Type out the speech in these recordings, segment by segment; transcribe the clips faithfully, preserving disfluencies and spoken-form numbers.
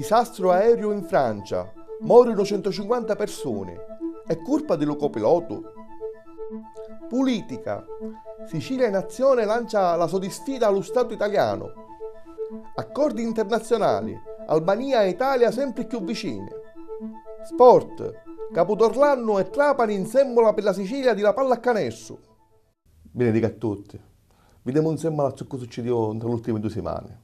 Disastru aeriu in Francia, morinu centocinquanta persuni. È curpa di lu copilotu? Pulitica. Sicilia in Azzione lancia la so disfida a lu Statu italianu. Accordi internazionali, Albania e Italia sempri cchiù vicini. Sport. Capudorlannu e Trapani nsemmula pi la Sicilia di la pallacanestru. Binedica a tutti. Videmu nsemmula a zoccu succidiu nta l'ultimi dui simani.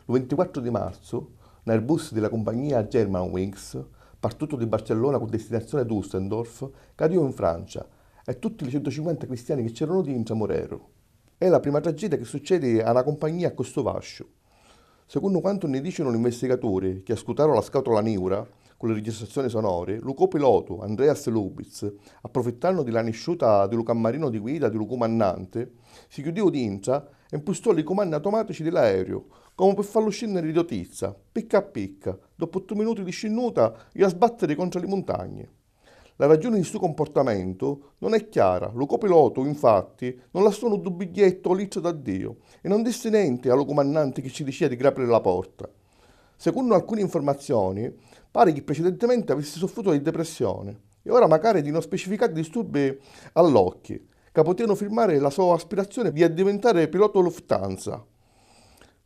Lu vintiquattru di marzu, n'Airbus di la cumpagnia Germanwings, partutu di Barcellona cu destinazione Düsseldorf, cadiu in Francia e tutti li centocinquanta cristiani chi c'eranu dintra mureru. È la prima tragedia chi succedi a na cumpagnia a costu vasciu. Secunnu quantu nni dicinu l'investigaturi chi ascutaru la scatula niura cu li registrazioni sonori, lu copilotu, Andreas Lubitz, apprufittannu di la nisciuta di lu cammarinu di guida di lu cumannanti, si chiudiu dintra e mpustò li cumanni automatici di l'aeriu, comu pi fallu scinniri di otizza, picca a picca, doppu ottu minuti di scinnuta, iu a sbattiri contra li muntagni. La ragiuni di stu comportamentu non è chiara, lu copilotu, infatti, non lassò nuddu bigghiettu o littra d'addiu e non dissi nenti a lu cumannanti chi ci dicia di grapiri la porta. Secunnu alcuni informazioni, pari chi precedentimenti avissi suffrutu di depressioni e ora macari di non specificati disturbi all'occhi, ca putianu firmari la so aspirazioni di addivintari pilotu Lufthansa.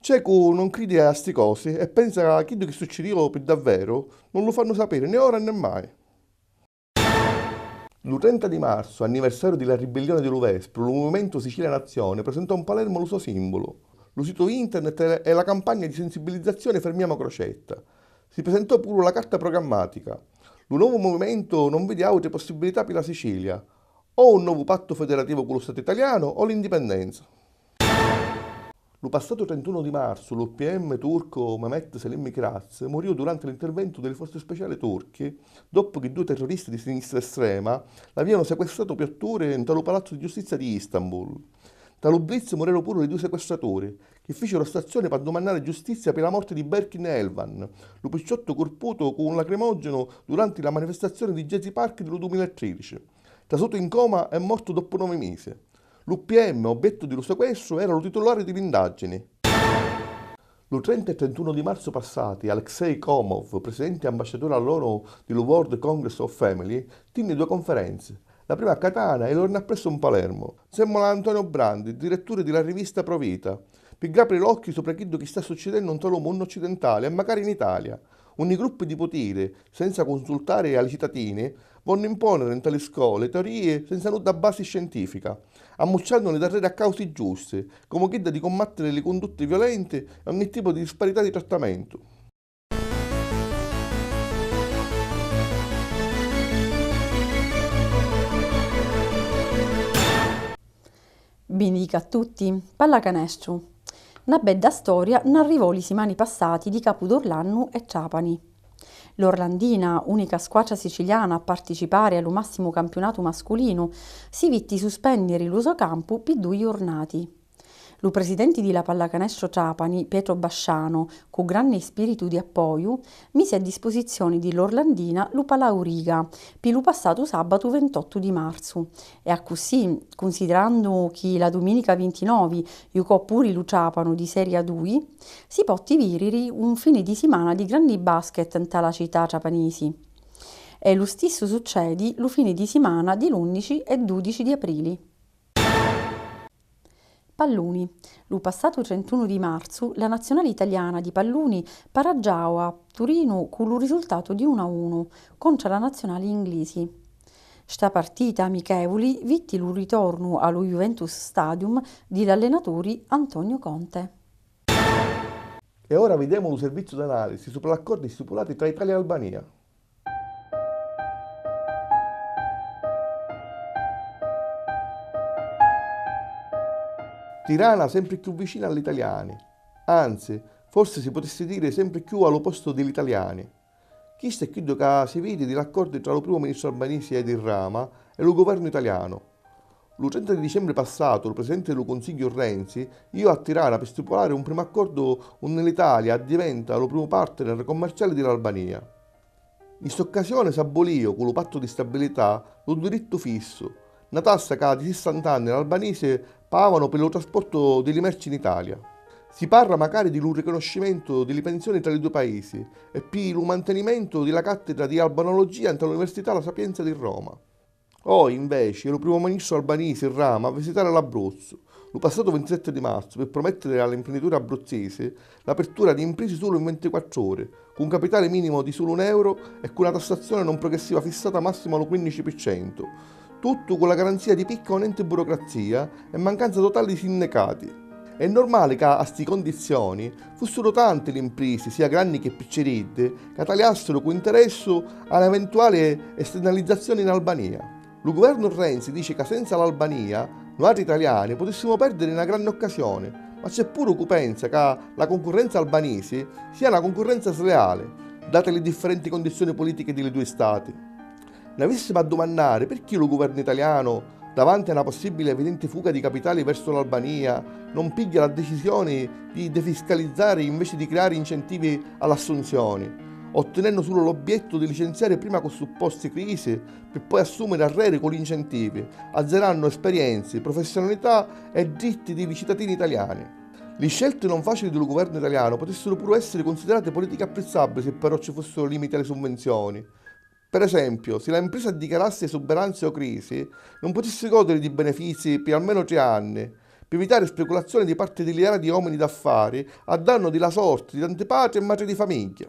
C'è cu non cridi a sti cosi e pensa ca chiddu chi succidiu pi davveru non lu fannu sapiri né ora né mai. Lu trenta di marzu, anniversariu di la ribbillioni di lu Vespru, lu muvimentu Sicilia Nazione presentò 'n Palermu lu so simbulu, lu situ internet e la campagna di sensibilizzazioni Fermiamo Crocetta. Si presentò puru la carta programmatica. Lu novu muvimentu non vidi autri possibilità pi la Sicilia, o un novu pattu federativu cu lu Statu italianu o l'indipendenza. Lu passatu trentunu di marzu lu PM turcu Mehmet Selim Kraz muriu duranti l'interventu di li forzi speciali turchi, doppu chi dui terroristi di sinistra estrema l'avìanu sequestratu pi ottu uri nta lu Palazzu di Giustizia di Istanbul. Nta lu blitz muriru puru li dui sequestraturi, chi ficiru stazzioni p'addumannari giustizia pi la morti di Berkin Elvan, lu picciottu curputu cu un lacrimogenu duranti la manifestazioni di Gezi Park di lu dumila e tridici. Trasutu in coma e mortu doppu novi misi. Lu PM, obiettu di lu sequestru, era lu titulari di l'indagini. Lu trenta e trentunu di marzu passati, Alexei Komov, presidenti e ambasciaturi all'ONU di lu World Congress of Family, tinni dui conferenzi, la prima a Catania e l'orni appressu 'n Palermu, nsemmula a Antonio Brandi, diretturi di la rivista Pro Vita, pi grapiri l'occhi supra chiddu chi sta succidennu nta lu munnu occidentali e macari in Italia, unni gruppi di putiri, senza cunsultari a li citatini, vonnu imponiri nta li scoli teorii senza nudda basi scientifica, ammucciannu li darreri a causi giusti, comu chidda di cummattiri li cundutti violenti e ogni tipu di disparità di trattamentu. Binidica a tutti. Pallacanestru. Na bedda storia nn'arrivò li simani passati di Capu d'Orlannu e Trapani. L'Orlandina, unica squatra siciliana a participari a lu massimu campiunatu masculinu, si vitti suspenniri lu so campu pi dui jurnati. Lu presidenti di la Pallacanestro Trapani, Pietro Basciano, cu granni spiritu di appoju, misi a disposizioni di l'Orlandina lu Palauriga pi lu passatu sabatu vintottu di marzu, e accussì, cunsidirandu chi la duminica vintinovi jucò puri lu Trapanu di Seria dui, si potti viriri un fini di simana di granni basket nta la cità trapanisi. E lu stissu succedi lu fini di simana di l'unnici e dudici di aprili. Palluni. Lu passatu trentunu di marzu la nazionali italiana di palluni paraggiau a Turinu cu lu risultatu di unu a unu contra la nazionali inglisi. Sta partita amichevuli vitti lu ritornu a lu Juventus Stadium di l'allenaturi Antonio Conte. E ora videmu lu serviziu d'analisi supra l'accordi stipulati tra Italia e Albania. Tirana sempri cchiù vicina a l'italiani, anzi, forsi si putissi diri sempri cchiù a lu postu di l'italiani. Chistu è chiddu ca si vidi di l'accordi tra lu primu ministru albanisi Edi Rama e lu guvernu italianu. Lu trenta di dicembri passatu, lu presidenti di lu Cunsigghiu Renzi iu a Tirana pi stipulari un primu accordu unni l'Italia addiventa lu primu partner cummerciali di l'Albania. Nni st'occasioni s'abbulìu, cu lu Pattu di stabilità, lu dirittu fissu, na tassa ca di sissant'anni l'albanisi pagavanu pi lu trasportu di li merci in Italia. Si parra macari di lu ricanuscimentu di li pensioni tra li dui paisi e pi lu mantenimentu di la cattedra di albanologia nta l'Università La Sapienza di Roma. Oi, inveci, è lu primu ministru albanisi Rama a visitari l'Abruzzu, lu passatu vintisetti di marzu, pi prumettiri a l'imprendituri abruzzisi l'apertura di imprisi sulu in vintiquattru ori, cu un capitali minimu di sulu un euro e cu na tassazzioni non progressiva fissata massimu a lu quinnici pi centu. Tuttu cu la garanzia di picca o nenti burocrazia e mancanza totali di sinnecati. È normali ca a sti condizzioni fussiru tanti l'imprisi, sia granni che picciriddi, ca taliassiru cu interessu a n'eventuali esternalizzazioni in Albania. Lu guvernu Renzi dici ca senza l'Albania, nuatri italiani putissimu perdiri na granni occasioni, ma c'è puru cu pensa ca la cuncurrenza albanisi sia na cuncurrenza sleali, dati li differenti condizzioni pulitichi di li dui stati. N'avissimu a dumannari pirchì lu guvernu italianu, davanti a na possibili evidenti fuga di capitali versu l'Albania, non pigghia la dicisioni di defiscalizzari inveci di criari incentivi a l'assunzioni, ottinennu sulu l'obbiettu di licenziari prima cu supposti crisi pi poi assumiri arreri cu l'incentivi, azzerannu esperienzi, prufessiunalità e dritti di li citatini italiani. Li scelti non facili di lu guvernu italianu putissiru puru essiri cunsidirati pulitichi apprizzabili si però ci fussiru limiti a li suvvenzioni. Per esempiu, si la imprisa dichiarassi esuberanzi o crisi, non putissi godiri di benefizi pi almenu tri anni, pi evitari speculazioni di parti di li era di omini d'affari a dannu di la sorti di tanti patri e matri di famigghia.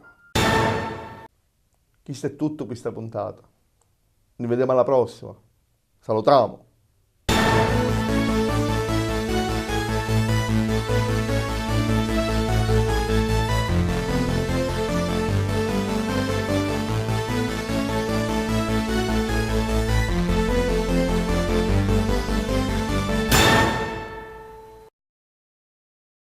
Chistu è tuttu pi sta puntata. Ni videmu a la prossima. Salutamu!